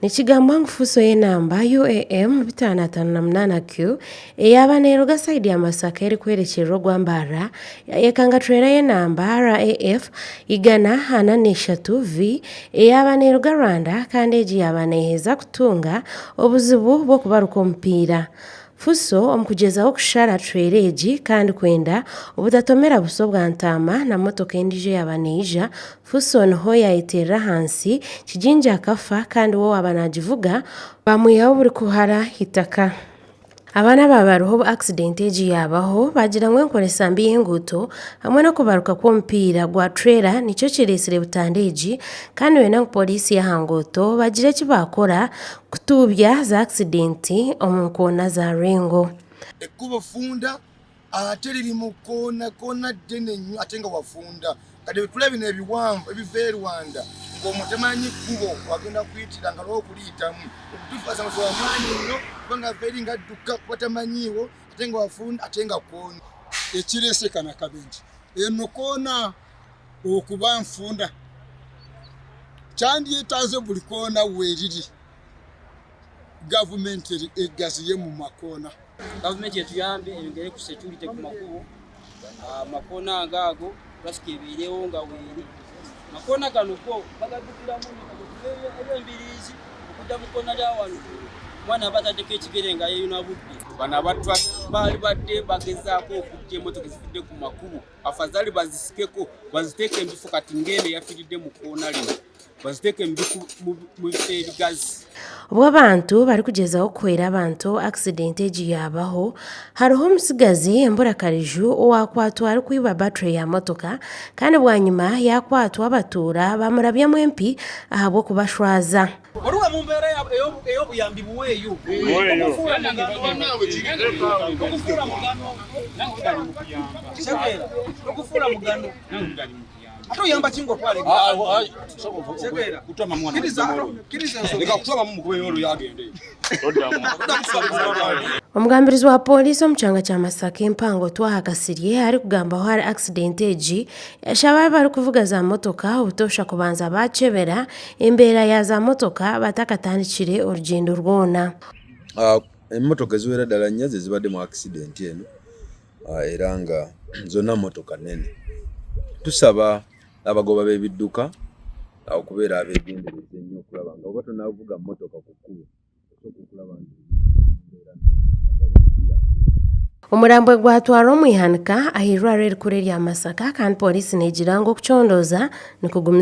Nikigambwa ngu Fuso y'enamba UAM 558Q eyaaba neeruga sayidi ya Masaka erikworekyerera ogwa Mbarara yayekanga tureera y'enamba RAF 143V eyaaba neeruga Rwanda kandi egi yaaba neeheza kutunga obuzibu bw'okubaruka omupiira. Fuso omu kugyezaho kushara tureera egi kandi kwenda obutatomera buso bwa ntaama na motoka endiijo eyaaba neija, Fuso niho yaayeteerera ahansi, Kigingi akafa kandi we owaaba naagivuga baamwihaho buri kuhara eitaka. Abaana abaaba bariho obu akisidenti egi yaabaho baagira ngu enkoresa mbi y'enguuto hamwe n'okubaruka kw'omupiira gwa tureera nikyo kireetsire butandu egi kandi nibenda ngu pooriisi y'aha nguuto bagire eki baakora kutuubya za akisidenti omu nkoona za Rwengo. Ekkubo ffunda ate liri mu kkoona, kkoona ddene nnyo ate nga wafunda. Kati ebikula bino ebiwanvu ebiva e Rwanda ng'omuntu tamanyi kkubo w'agenda kuyitira nga lw'okuliyitamu. Obutuufu asanze wa maanyi nnyo kubanga ava eri ng'adduka kuba tamanyiiwo ate nga wafunda ate nga kkoona. Ekireese kano akabenje eno koona okuba nfunda kyandyetaaze buri koona weriri gavumenti egaziye omu makoona. Gavumenti etuyambe eyongere ku security ku makubo, amakoona nga ago traffic ebeireho nga weri. Amakoona gano go bagadukiramu ebembirizi okujja mu koona lya wano omwana aba ataddeko ekigere nga yeyuna budde. Bano aba traffic baali badde bagezaako okuggya emotoka ezifudde ku makubo afazali bazisikeko baziteeke mu bifo kati ng'eno eyafiiridde mu koona lino baziteeke mu bifo ebigazi. Obu abantu barikugyezaho kuhwera abantu akisidenti egi yaabaho, hariho omutsigazi emburakariju owaakwatwa arikwiba battery ya motoka kandi bwanyima yaakwatwa abatuura baamurabyamu empi ahabw'okubashwaza. Oruga mu mbeera ey'obuyambi buweeyo. Okufuura mugano. Ate oyamba ki ng'otwala Omugambirizi wa pooriisi omu kyanga kya Masaka empango Twaha Kasirye arikugambaho ahari akisidenti egi, yashaba abarikuvuga za motoka obutoosha kubanza baakyebera embeera ya za motoka batakatandikire orugyendo rwona. Emotoka eziwera ddala nnya zezibadde mu akisidenti eno. era nga zonna mmotoka nnene. Tusaba abagoba b'ebidduka okubeera abeegendereza ennyo okulaba nga bw'oba tonnavuga mmotoka ku kkubo osooka okulaba nti embeera nnungi naddala emipiira Omurambo gwatwarwa omu ihanika ah'eirwariro erikuru erya Masaka kandi pooriisi neegira ngu okucondooza nikugumizamu.